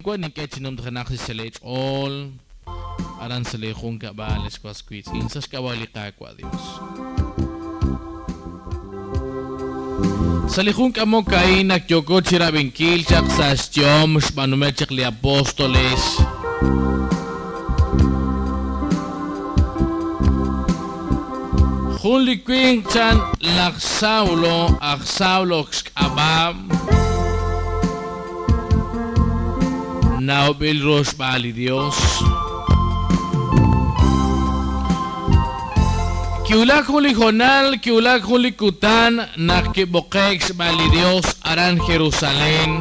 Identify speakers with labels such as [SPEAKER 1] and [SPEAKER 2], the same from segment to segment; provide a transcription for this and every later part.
[SPEAKER 1] Yuwa' nink'e chi numtajenaq sa' lee ch'ool aran sa' lee junkab'al, ex was wiitz'in, sa' xk'ab'a' li Qaawa' Dios. Sa' li jun k'amok a'in naq yooko chirab'inkil chaq sa' xyehom xb'aanuhomeb' chaq li apóstoles, Jun li winq chan laj Saulo, aj Saulo xk'ab'a', nawb'il ru xb'aan li Dios. Kiwulak jun li hoonal, kiwulak jun li kutan naq kib'oqe'k xb'aan li Dios aran Jerusalen.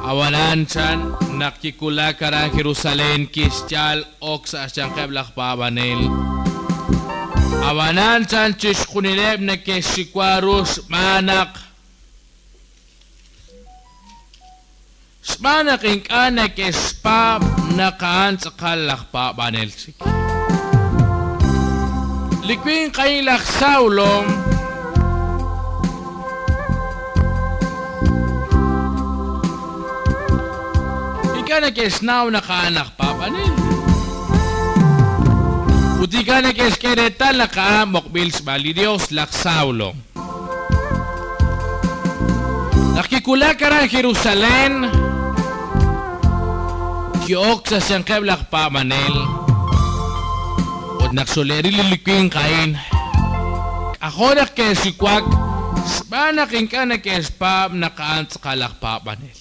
[SPEAKER 1] Ab'anan, chan, naq kiwulak aran Jerusalen kixyal ok sa' xyanqeb' laj paab'anel. Ab'anan, chan, chixjunileb' neke'xxiwa ru xb'aan naq. Xb'aan naq ink'a' neke'xpaab' naq a'an tz'aqal laj paab'anel chik. Li winq a'in laj Saulo. Ink'a' neke'xnaw naq a'an laj paab'anel. Ut ink'a' neke'xk'e reetal naq a'an b'oqb'il xb'aan li Yos, laj Saulo. Naq kiwulak aran Jerusalén, ki'ok sa' xyanqeb' laj paab'anel. Ut naq xole'ril li winq a'in, k'ajo' naq ke'xiwak xb'aan naq ink'a' neke'xpaab' naq a'an tz'aqal aj paab'anel.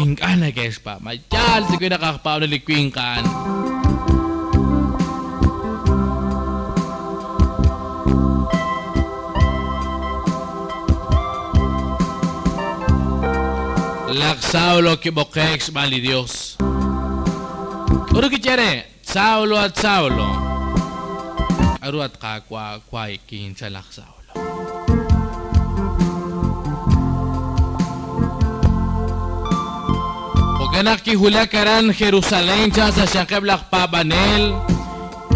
[SPEAKER 1] Ink'a' neke'xpaab'. Ma yaal tawi' naq aj paab'anel li winq a'an? Laj Saulo kib'oqe'k xb'aan li Yos. K'aru kixye re? Saulo, at Saulo! K'aru at Qaawa' waayikin? chan laj Saulo. Jo'kan naq kiwulak aran Jerusalén chan sa' xyanqeb' laj paab'anel,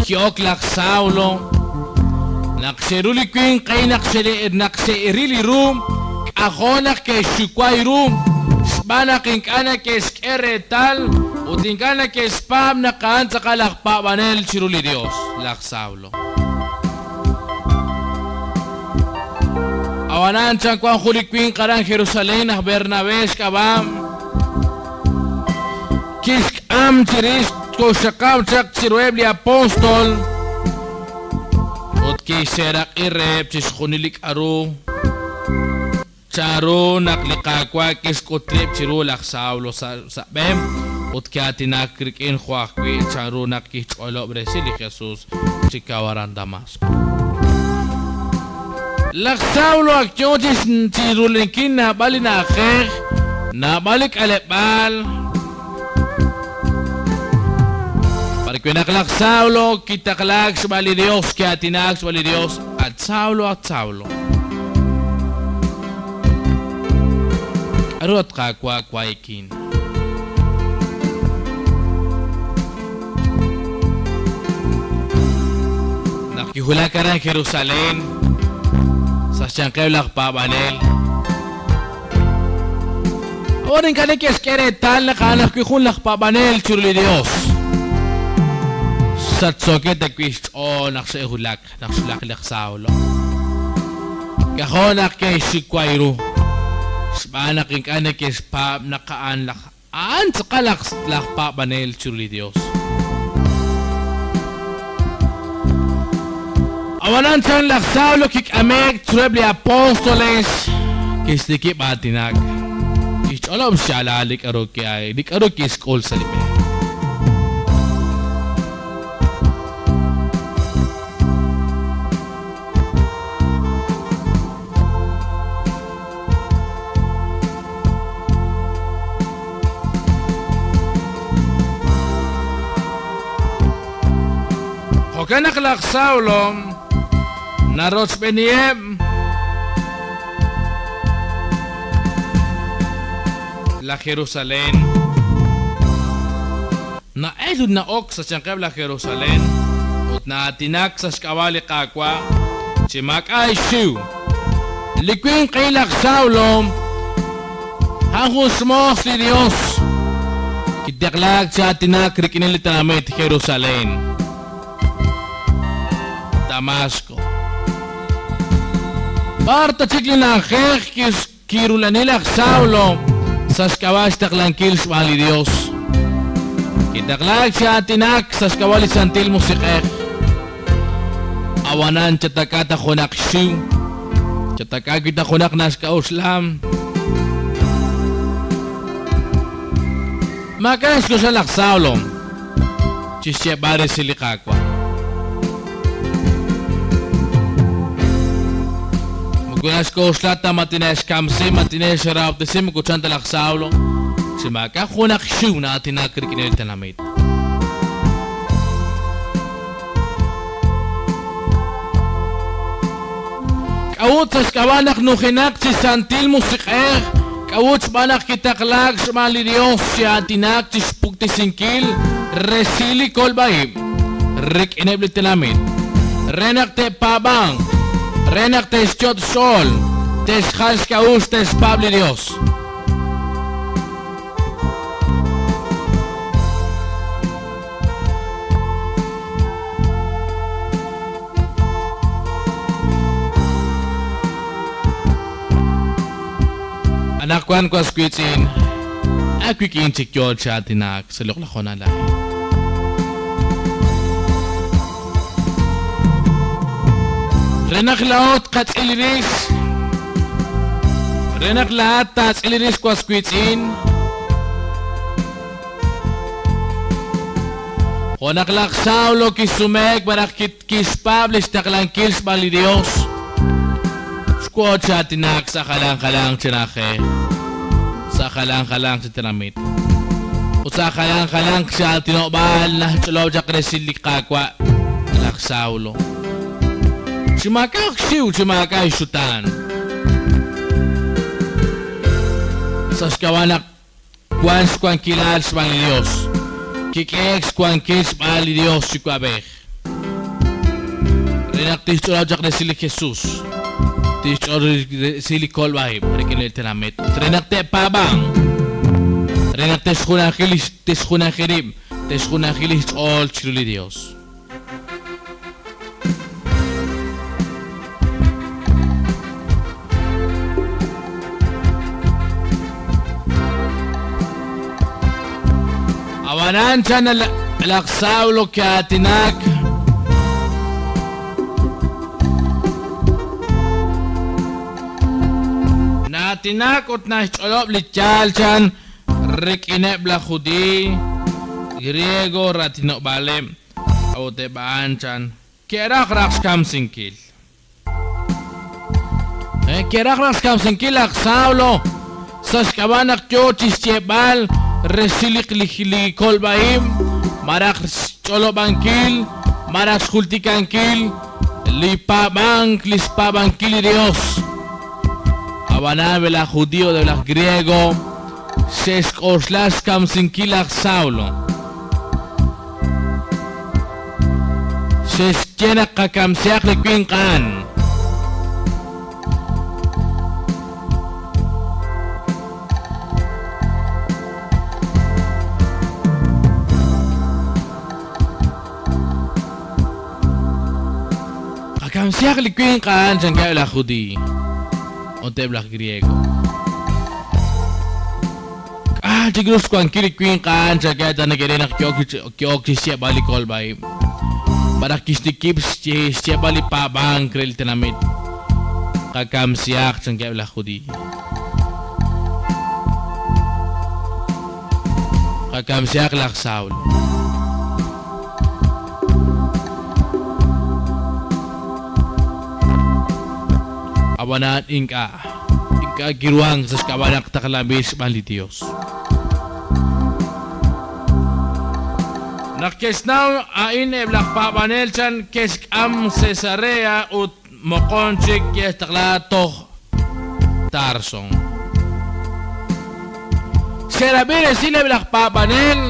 [SPEAKER 1] ki'ok laj Saulo. Naq xe'ru li winq a'in naq naq xe'ril li ru, k'ajo' naq ke'xxuwa ru, xb'aan naq ink'a' neke'xk'e reetal ut ink'a' neke'xpaab' naq a'an tz'aqal aj paab'anel chiru li Yos, laj Saulo. Ab'anan chan wank jun li winq aran Jerusalén, aj Bernabé xk'ab'a', kixk'am chirix koxxaqab' chaq chiruheb' li apóstol ut kixseeraq'i reheb' chixjunil li k'aru Chanru naq li Qaawa' kixk'ut rib' chiru laj Sawlo sa' b'e ut ki'aatinak rik'in jo' ajwi' chanru naq kixch'olob' resil li Jesus chi kaw aran Damasco. Laj Sawlo ak yoo chirulenkil naab'al li na'ajej, naab'al li k'aleb'aal, b'ar wi' naq laj Sawlo kitaqlaak xb'aan li Dios, ki'aatinaak xb'aan li Dios, At Sawlo, at Sawlo! K'aru at Qaawa' waayikin? Naq kiwulak aran Jerusalén, sa' xyanqeb' laj paab'anel, ab'an ink'a' neke'xk'e reetal naq a'an ajwi' jun laj paab'anel chiru li Yos. Sachsookeb' tawi' xch'ool naq xe'wulak. Naq xwulak laj Sawlo, k'ajo' naq ke'xxiwa ru, xb'aan naq ink'a' neke'xpaab' naq a'an laj a'an tz'aqal laj paab'anel chiru li Yos. Ab'anan chan laj Sawlo kik'ame'k chiruheb' li apóstoles, kixtikib' aatinak, kixch'olob' xyaalal li k'aru li k'aru kixk'ul sa' li b'e. Jo'kan naq laj Saulo narochb'eeniheb' laj Jerusalén. Na'elk ut na'ok sa' xyanqeb' laj Jerusalén ut na'aatinak sa' xk'ab'a' li Qaawa' chi maak'a' xxiw. Li winq a'in laj Saulo, a'an jun xmoos li Dios. Kitaqlaak chi aatinak rik'ineb' li tenamit Jerusalen, Damasco. B'ar ta chik li na'ajej kirula'ani laj Saulo sa' xk'ab'a' xtaqlankil xb'aan li Dios? Kitaqlaak chi aatinak sa' xk'ab'a' li Santil Musiq'ej. Ab'anan chatak'a ta junaq xxiw, chatak'a wi ta junaq naxk'a'uxla. Maak'a' xk'oxla laj Saulo chi xyeeb'al resil li Qaawa'. Moko naxk'oxla ta ma tine'xkamsi, ma tine'xrahob'tesi, moko chan ta laj Saulo, chi maak'a' junaq xxiw na'aatinak rik'in li tenamit. K'a'ut sa' xk'ab'a' naq nujenaq chi Santil Musiq'ej? K'a'ut xb'aan naq kitaqlaak xb'aan li Yos chi aatinak chi xpuktesinkil resil li kolb'a-ib' rik'ineb' li tenamit, re naq te'paab'anq, re naq te'xyot' xch'ool, te'xjal xk'a'uxl, te'xpaab' li Yos? Anaqwan was wiitz'in, aawik'in chik yoo chi aatinak sa' loq'laj hoonal a'in. Re naq laa'o tqatz'il rix, re naq laa'at taatz'il rix was wiitz'in, Jo' naq laj Saulo kisumeek malaj kixpaab' li xtaqlankil xb'aan li Yos, xwo chi aatinak sa' jalan jalanq chi na'ajej, sa' jalan jalanq chi tenamit, ut sa' jalan jalanq chi aatinob'aal naxch'olob' chaq resil li Qaawa' laj Saulo. Chi maak'a' xxiw chi maak'a' xxutaan. Sa' xk'ab'a' naq Wank xwankilal xb'aan li Yos. Kik'ehe'k xwankil xb'aan li Yos Yuwa'b'ej re naq tixch'olob' chaq resil li Jesus, tixch'olob' resil li kolb'a-ib' rik'in li tenamit ut re naq te'paab'anq, re naq te'xjunaji rib', te'xjunaji li xch'ool chiru li Yos. Ab'anan chan laj Saulo ki'aatinak. Na'aatinak ut naxch'olob' li yaal chan rik'ineb' laj Judiiy, Griego raatinob'aaleb', a'ut eb' a'an chan ke'raj raj xkamsinkil. Ke'raj raj xkamsinkil laj Saulo sa' xk'ab'a' naq yoo chixyeeb'al resil li kolb'a-ib' malaj xch'olob'ankil malaj xjultikankil li paab'ank, lix paab'ankil li Dios. Ab'anan eb' laj Judio ut eb' laj Griego xe'xk'oxla xkamsinkil laj Saulo. Xe'xye naq qakamsihaq li winq a'an. Qakamsihaq li winq a'an, chankeb' laj Judiiy ut eb' laj Griego. K'a' chik ru xwankil li winq a'an, chankeb' ta neke'ril naq ki'ok chi xyeeb'al li kolb'a-ib', malaj kixtikib' xyeeb'al li paab'ank re li tenamit. Qakamsihaq, chankeb' laj Judiiy. Qakamsihaq laj Saulo. Ab'anan ink'a', ink'a' kiruhank sa' xk'ab'a' naq taqlanb'il xb'aan li Yos. Naq ke'xnaw a'in eb' laj paab'anel chan ke'xk'am Cesarea ut Moqon chik ke'xtaqla toj Tarso. Xe'rab'i resil eb' laj paab'anel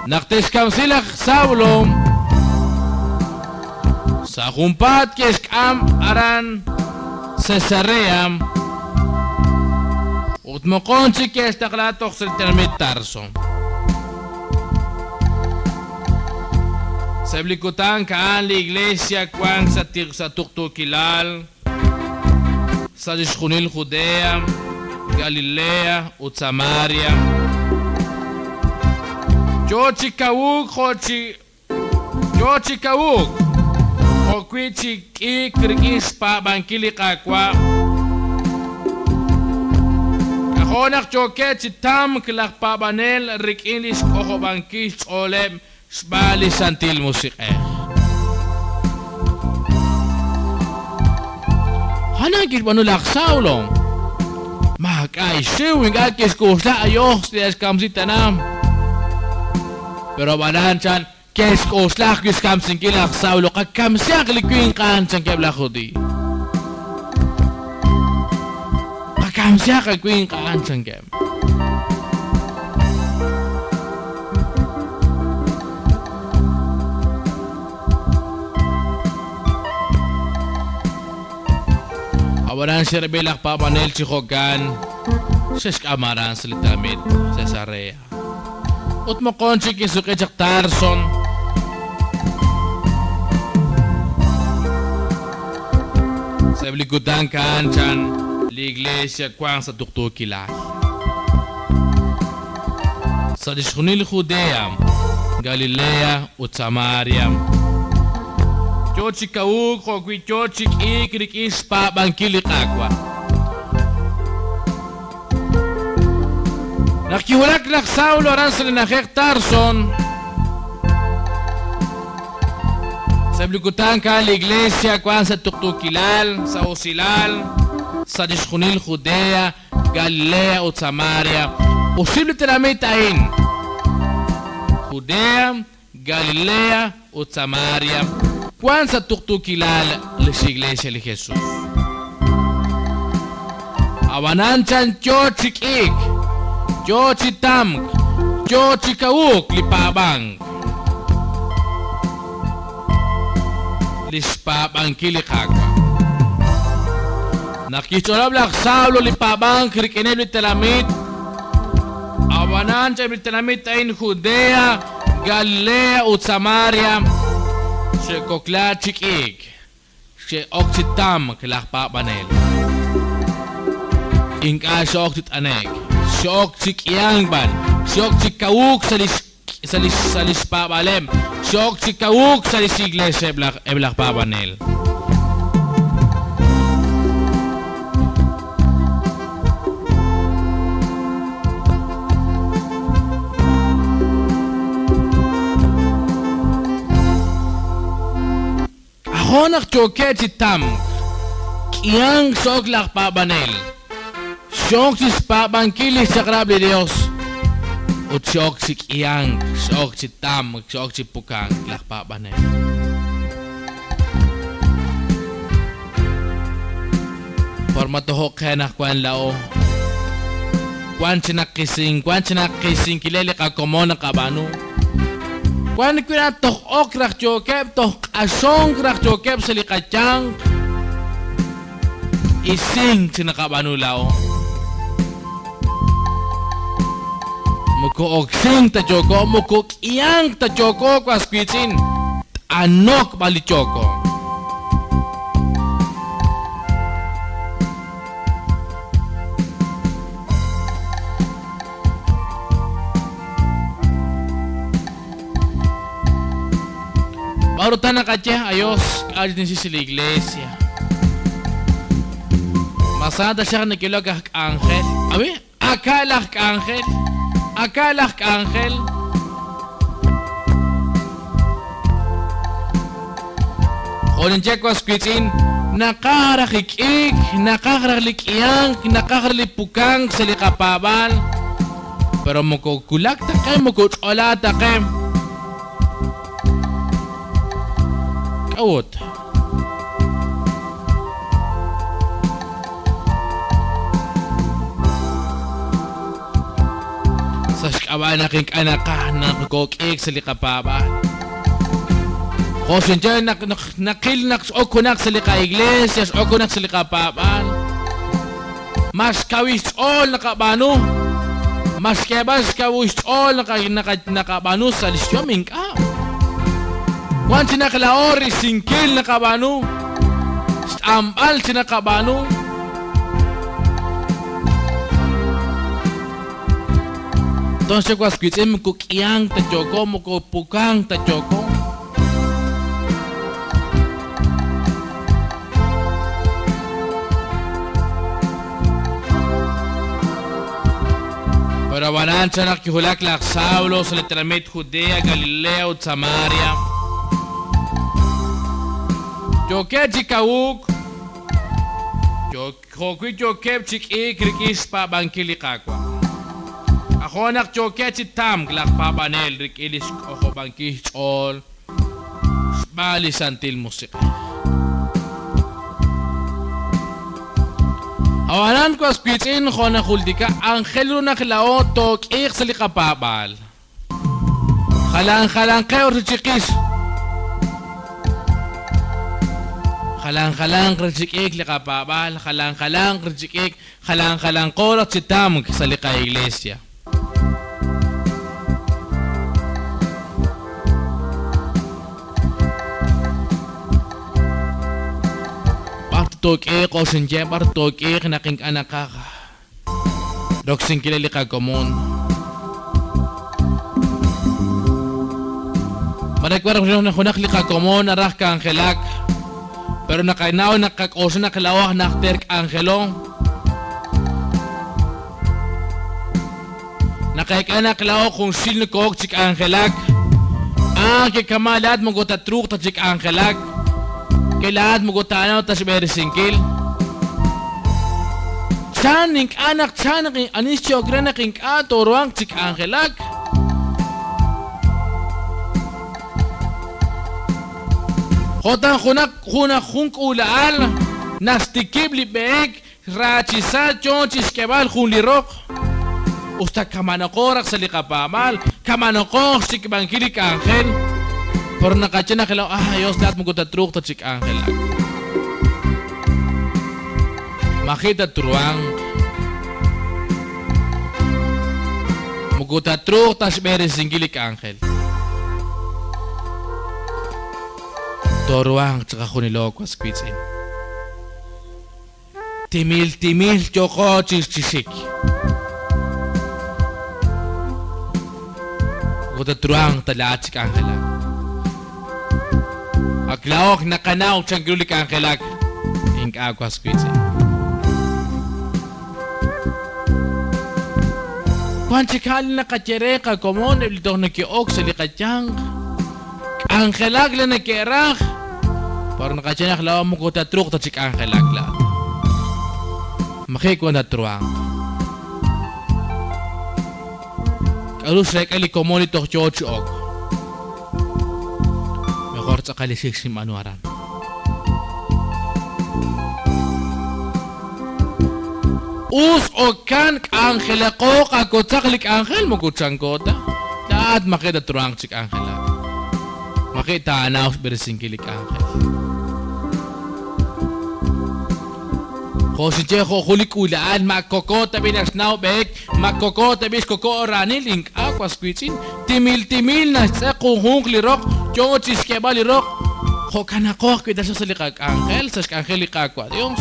[SPEAKER 1] naq te'xkamsi laj Saulo. Sa' junpaat ke'xk'am aran Cesarea ut moqon chik ke'xtaqla toj sa' li tenamit Tarso. Sa'eb' li kutan a'an li Iglesia wank sa' tuqtuukilal sa' chixjunil Judea, Galilea ut Samaria. Yo chi kawuuk jo' chi yo chi kawuuk jo'wi' chi k'iik rik'in xpaab'ankil li Qaawa'. K'ajo' naq yookeb' chi tamk laj paab'anel rik'in li xk'ojob'ankil xch'ooleb' xb'aan li Santil Musiq'ej. Jalan kixb'aanu laj Saulo. Maak'a' xxiw, ink'a' kixk'oxla ayoj li xkamsi tana. Pero ab'anan chan ke'xk'oxla ajwi' xkamsinkil laj Saulo, qakamsiaq li winq a'an, chankeb' laj Judiiy. Qakamsiaq li winq a'an, chankeb'. Ab'anan xe'rab'i laj paab'anel chi jo'kan, xe'xk'am aran sa' li tenamit Cesarea. Ut moqon chik kisuq'i chaq Tarso. Sa'eb' li kutan a'an chan li Iglesia wank sa' tuqtuukilal. Sa' chixjunil Judea, Galilea ut Samaria. Yo chi kawuuk jo'wi' yo chi k'iik rik'in xpaab'ankil li Qaawa'. Naq kiwulak laj Saulo aran sa' li na'ajej Tarso, sa'eb' li kutan a'an li Iglesia wank sa' tuqtuukilal, sa' usilal, sa' chixjunil Judea, Galilea ut Samaria. Oxib' li tenamit a'in, Judea, Galilea ut Samaria, wank sa' tuqtuukilal li x'Iglesia li Jesus. Ab'anan chan yo chi k'iik, yo chi tamk, yo chi kawuuk li paab'ank. Li xpaab'ankil li Qaawa'. Naq kixch'olob' laj Sawlo li paab'ank rik'ineb' li tenamit, Ab'anan eb' li tenamit a'in Judea, Galilea ut Samaria xe'kokla chi k'iik, xe'ok chi tamk laj paab'anel. Ink'a' xe'ok chi t'ane'k, xe'ok chi k'ihank b'an, xe'ok chi kawuuk sa' li sa' li xpaab'aaleb', xe'ok chi kawuuk sa' li x'Iglees eb' laj paab'anel. K'ajo' naq yookeb' chi tamk, k'ihank x'ok laj paab'anel, x'ok chi xpaab'ankil li xchaq'rab' li Yos ut x'ok chi k'ihank, x'ok chi tamk, x'ok chi pukank laj paab'anel. Por ma tojo' qe anaqwan laa'o wan chi naq qisink, wan chi naq qisinkileb' li qakomon naqab'aanu. Wan wi' naq toj ok raj yookeb', toj q'axonk raj yookeb' sa' li qayanq, isink chi naqab'aanu laa'o. Moko oksink ta yooko, moko k'ihank ta yooko was wiitz'in, t'anok b'an li yooko. B'ar utan naqaye, Ayos, k'a' chi tinxik sa' li iglesia. Ma sa taxaq neke'ilok aj k'anjel. Awi, aka' laj k'anjel, aka' laj k'anjel. Jo' ninye was wiitz'in, naqaj raj li k'iik, naqaj raj li k'ihank, naqaj raj li pukank sa' li qapaab'aal, pero moko wulak ta qe, moko ch'ola ta qe. K'a'ut? Sa' xk'ab'a' naq ink'a' naqaj naq nokook'iik sa' li qapaab'aal. Jo' xinye naq naqil naq x'ok junaq sa' li qa'iglesia, x'ok junaq sa' li qapaab'aal, ma xkawil xch'ool naqab'aanu, ma xk'eeb'al xkawil xch'ool naqab'aanu sa' li xyu'am? Ink'a'. Wan chi naq laa'o risinkil naqab'aanu, xt'anb'al chi naqab'aanu. Entonces was wiitz'in moko k'ihank ta yooko, moko pukank ta yooko. Pero ab'anan chan naq kiwulak laj Saulo sa' li tenamit Judea, Galilea ut Samaria, yookeb' chi kawuk, Jo'wi' yookeb' chi k'iik rik'in xpaab'ankil li Qaawa'. K'ajo' naq yookeb' chi tamk laj paab'anel rik'in li xk'ojob'ankil xch'ool xb'aan li Santil Musiq'ej. Ab'anan, was wiitz'in, jo' najultika, anjel ru naq laa'o took'iiq sa' li qapaab'aal. Jalan jalanqeb' ru chiqix. Jalan jalanq re chi k'iik li qapaab'aal, jalan jalanq re chi k'iik, jalan jalanqo raj chi tamk sa' li qa'iglesia. B'ar took'iiq, oxinye, b'ar took'iiq naq ink'a' naqaj Roksinkileb' li qakomon. Mare wan junaq li qakomon naraj k'anjelak, pero naqanaw naq qak'oxla naq laa'o aj najter k'anjelo. Naqeek'a naq laa'o junxil noko'ok chi k'anjelak. Ah, ke kama' laa'at moko tatruuq ta chi k'anjelak. Ke laa'at moko taanaw ta xb'eresinkil. Chan ink'a' naq chan naq ani xyehok re naq ink'a' tooruhanq chi k'anjelak. Jo' tan junaq junaq jun k'uula'al naxtikib' li b'ehek Raachisa yo chi xk'eb'al jun li roq. Us ta kama'naqo raj sa' li qapaab'aal, kama'naqo xtikib'ankil li k'anjel, pero naqaye naq laa'o, Ah, Dios, laa'at moko tatruuq ta chi k'anjelak. Maji' tatruhanq. Moko tatruuq ta xb'eresinkil li k'anjel. Tooruhanq chiqajunilo, was wiitz'in. Timil timil yooqo chi xik. Moko tatruhanq ta laa'at chi k'anjelak. Ak laa'o ak naqanaw chan ru li k'anjelak. Ink'a' was wiitz'in. Wank chik ha'an li naqaye re qakomon eb' li toj neke'ok sa' li qayanq. K'anjelak li neke'raj, par naqaye naq laa'o moko tatruuq ta chi k'anjelak laa'at. Maji' wan tatruhanq. K'a'ru xreek'a li komon li toj yoo chi ok? Mejor tz'aqal li xik xinb'aanu aran. Us okan k'anjelaqo qakotzaq li k'anjel moko chanko ta. Laa'at maji' tatruhanq chi k'anjelak. Maji' taanaw xb'eresinkil li k'anjel. Jo' xinye jo' jun li k'uula'al ma koko tab'i' naxnaw b'eek, ma koko tab'i' xkoko raanil, ink'a' was wiitz'in. Timil timil naxtz'eq junjunq li roq, yoo chi xk'eeb'al li roq. Jo'kanaqo ajwi' taxaq sa' li qak'anjel, sa' xk'anjel li Qaawa' Dios.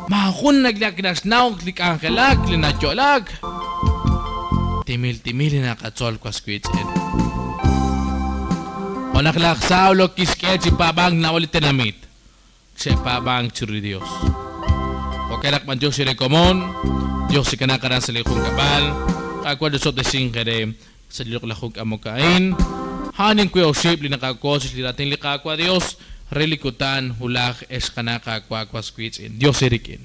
[SPEAKER 1] Maajun naxnaw li k'anjelak, li nayo'laak. Timil timil li naqatzol was wiitz'in. Jo' naq laj Saulo kixk'e chi paab'ank naab'al li tenamit, Xe'paab'ank chiru li Dios. Jo'kan naq b'antiox eere komon, Dios chikanaaq aran sa' li junkab'al, Qaawa' chosob'tesinq eere sa' li loq'laj junk'amok a'in. A'an inwi' oxib' li naqawotz li raatin li Qaawa' Dios re li kutan wulaj ex qana' Qaawa' was wiitz'in. Dios eerik'in.